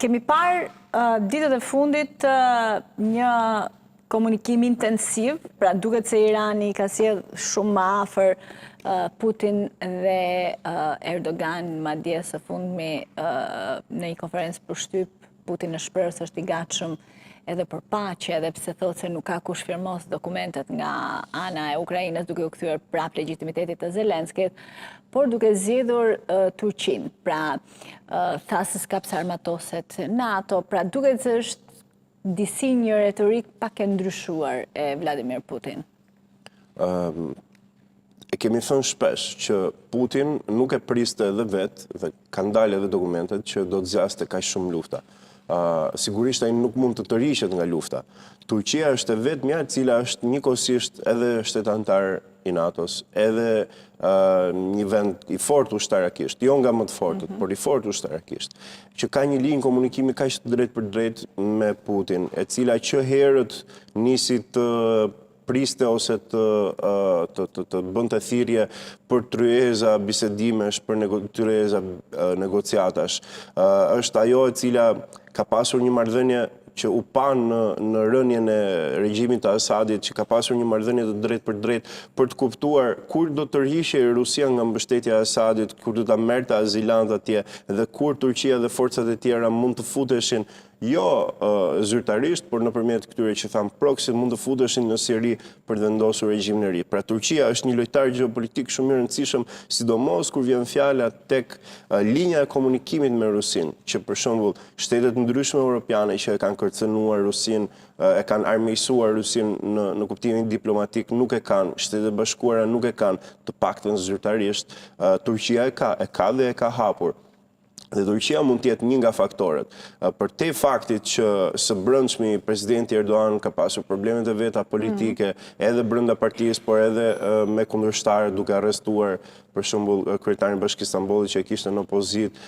Kemi parë ditët e fundit një komunikim intensiv, pra duket se Irani ka sjellë shumë më afër Putin dhe Erdogan, madje së fundmi në një konferencë për shtyp, Putin është shprehur se është i gatshëm edhe për paqe, edhe pse thotë se nuk ka kush firmos dokumentet nga ana e Ukrajinës, duke u kthyer prapë legitimitetit të Zelenskit, por duke zgjedhur Turqinë. Pra, tha se s'ka pse armatoset NATO, pra duket se është disi një retorikë pak e ndryshuar e Vladimir Putin. E kemi thënë shpesh që Putin nuk e priste edhe vetë, dhe kanë dalë edhe dokumentet që do të zgjaste kaq shumë lufta. Sigurisht ai nuk mund të tërhiqet nga lufta. Turqia është e vetmja e cila është njëkohësisht edhe shtet anëtar i NATO-s, edhe një vend i fortë ushtarakisht, jo nga më të fortët, por i fortë ushtarakisht, që ka një linjë komunikimi kaq të drejtpërdrejtë me Putin, e cila që herët nisi të priste ose të bënte thirrje për tryeza bisedimesh, për tryeza negociatash. Është ajo e cila ka pasur një marrëdhënie që u pa në rënien e regjimit të Asadit, që ka pasur një marrëdhënie të drejtpërdrejtë për të kuptuar kur do të tërhiqej Rusia nga mbështetja e Asadit, kur do ta merrte azilant atje dhe kur Turqia dhe forcat e tjera mund të futeshin jo zyrtarisht, por nëpërmjet këtyre që tham proxy, mund të futeshin në Siri për të vendosur regjimin e ri. Pra, Turqia është një lojtar gjeopolitik shumë i rëndësishëm, sidomos kur vjen fjala tek linja e komunikimit me Rusinë, që për shembull shtetet ndryshme europiane që e kanë kërcënuar Rusinë, e kanë armiqësuar Rusinë në kuptimin diplomatik, nuk e kanë, Shtetet e Bashkuara nuk e kanë, të paktën zyrtarisht, Turqia e ka, e ka dhe e ka hapur. Dhe Turqia mund të jetë një nga faktorët. Përtej faktit që së brendshmi presidenti Erdogan ka pasur problemet e veta politike, edhe brenda partisë, por edhe me kundërshtarët, duke arrestuar për shembull kryetarin e Bashkisë Stambollit që e kishte në opozitë,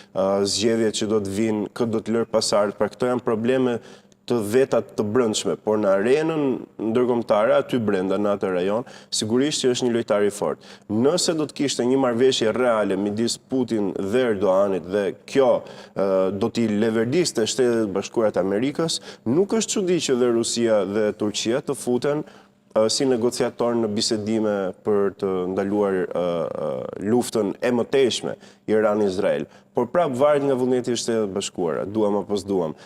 zgjedhjet që do të vinë, kë do të lërë pasardhës, pra këto janë probleme të vetat të brendshme, por në arenën ndërkombëtare, aty brenda në atë rajon, sigurisht që është një lojtar i fortë. Nëse do të kishte një marrëveshje reale midis Putin dhe Erdoganit dhe kjo do t'i leverdiste Shtetet e Bashkuara të Amerikës, nuk është çudi që dhe Rusia dhe Turqia të futen si negociator në bisedime për të ndaluar luftën e mëtejshme Iran-Izrael. Por prap varet nga vullneti i Shteteve të Bashkuara, duam apo s'duam.